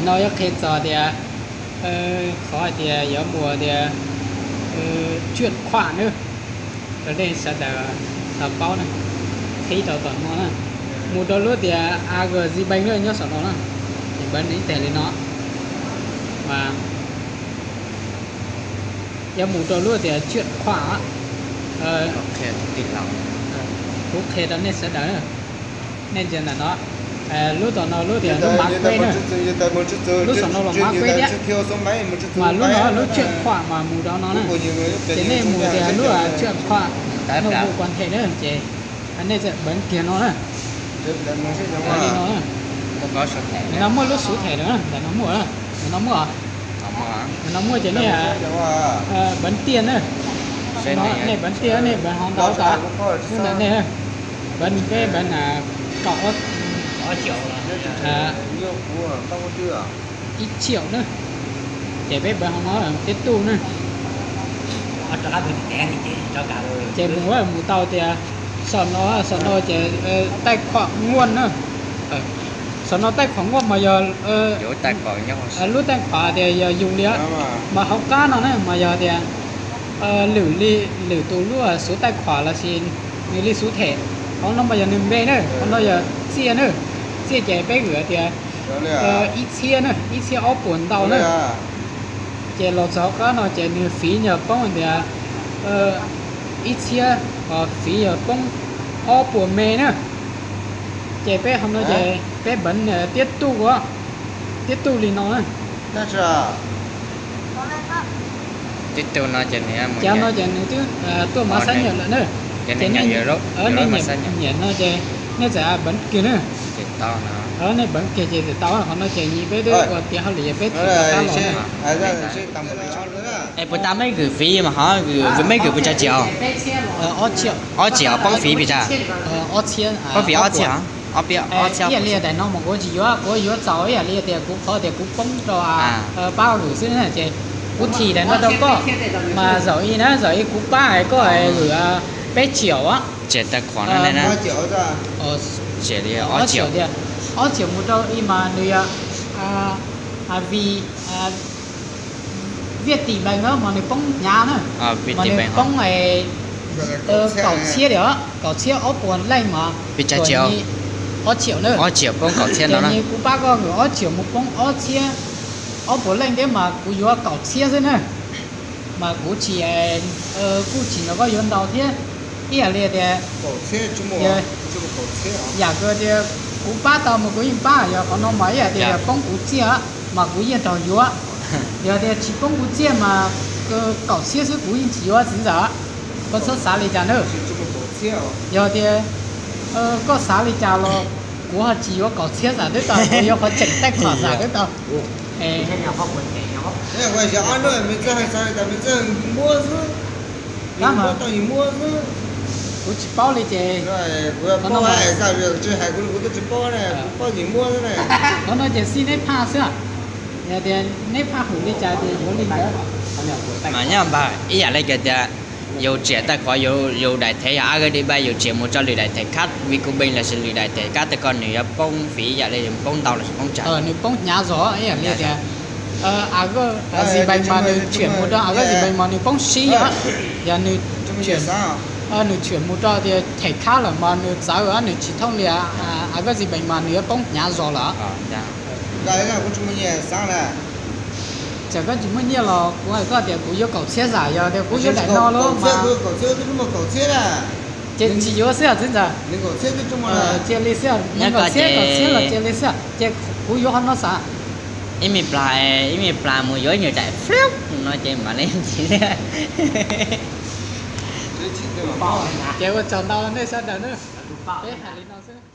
No yuav qhia txog tias qhov hais tias yuav mus tias tswj khuam na, rau nej sawv daws tau paub na, qhib rau tom no na, mus rau lub tias a gg zis npeej na nyob saum no na, ces npawv ib teg li no, mas yuav mus rau lub tias tswj khuam. Kuv qhia rau nej sawv daws, nej ntsia ntawm no, lub tom no lub tias lub mav kueb na, lub saum no los mav kueb thiab, mas lub no lub tswj khuam mas mus rau no na, ces nej mus tias lub tswj khuam no hu kuas nthe na ces nej txawm npawv kiag no na. Li no, no muaj lub xuv them lawm, ntawm no muaj, ntawm no muaj, ntawm no muaj ces nej npawv tiaj na, nej npawv tiaj nej npawv hauv ntau tas, lub ntawm nej npawv, peb npawv kaum ib tsiaum na, ces peb npawv hauv no tib tug na. Ces mus mus tau tias saum no, saum no ces taij khuam nguaj na, saum no taij khuam nguaj mas yog lub taij khuam tias yog yus li, mas hauv qab no na mas yog tias lwm li, lwm tus lub xuv taij khuam lossis nws li xuv them. Hauv no mas yog nws npe na, hauv no yog txiaj na, txiaj ces peb hwm tias ib txhiab na, ib txhiab ob puas ntau na. Ces los txog hauv qab no ces nws fiv yog poob tias ib txhiab, fiv yog poob ob puas me na. Ces peb hauv no ces peb npawv tiab tuj, tiab tuj li no na. Tib tug no ces nws, cov no ces nws twb tuaj mov xab nyam lawm na. Ces nej nyiam no ces nej txawm npawv kiag na. Nej npawv kiag ces txawm tau, qhov no ces peb twb ua tiav hauj lwm peb tsis tau qab los na. Es puas tas meb gửi phí mas hov, meb gửi pes tsawg triệu? Ob triệu poob phí pes tsawg? Poob phí ob triệu, ob triệu. Ib yam li daim no mas kuv tsis yuav, kuv yuav txaus ib yam li tias kuv qhov tias kuv poob rau pab gửi xwb na ces kuv thim daim no rau koj, mas zaum ib na, zaum ib kuv pab hais koj gửi peb triệu. Ob triệu tias, ob triệu mus rau ib mas nws yog vim Viaj Tim Npees mas nws poob hnyav na, mas nws poob kaum txhiab li, kaum txhiab ob puas leej mas ob triệu na. Ces kuv pab koj gửi ob triệu mus poob ob txhiab ob puas leej thiab mas kuv yuav kaum txhiab xwb na. Mas kuv tsis, kuj tsis nrog koj yuav ntau thiab. Ib yam li tias, yam tias kuv pab tau mas kuv yeej pab, yog qhov no mas ib yam tias yog poob kuv txiaj mas kuv yeej raug yuav. Yog tias tsis poob kuv txiaj mas kaum txhiab xwb kuv yeej tsis yuav txiv ntxawm. Koj txhob xav li cas na. Yog tias koj xav li cas los kuv ho tsis yuav kaum txhiab xam twb tau, kuv yuav qhov tseem taij khuam xam twb tau. Kuv tsis paub li ces, qhov no ces xij neb phaj xwb. Yog tias neb phaj hum li cas ces yuav li ntawd. Mas nyob npawg ib yam li tias yus tsiam taij khuam yus daim thev yog Agribank yus tsiam mus rau lwm daim thev khab Vcombank lossis lwm daim thev khab tej ko nws yuav poob phí ib yam li poob ntau lossis poob tsawg? Nws poob hnyav zog ib yam li tias Agribank mas nws tsiam mus rau Agribank mas nws poob sib os. Yog nws tsiam mus rau tias thev khab lawm mas nws txawv, nws tsis thooj li Agribank mas nws yuav poob hnyav zog lawm. Txawm koj tsis muaj nyiaj los kuv hais koj tias kuv yuav kaum txhiab xam, yog tias kuv yuav daim no lawm mas ces tsis yuav xwb txiv ntxawm. Cia li xwb, kaum txhiab, kaum txhiab los cia li xwb ces kuv yuav qhov no xam. Ib me plas, ib me plas mus yuav nws daim flip no ces mam li ntxiv thiab. Ces ua tsaug ntau nej sawv daws na. Peb hais li no xwb.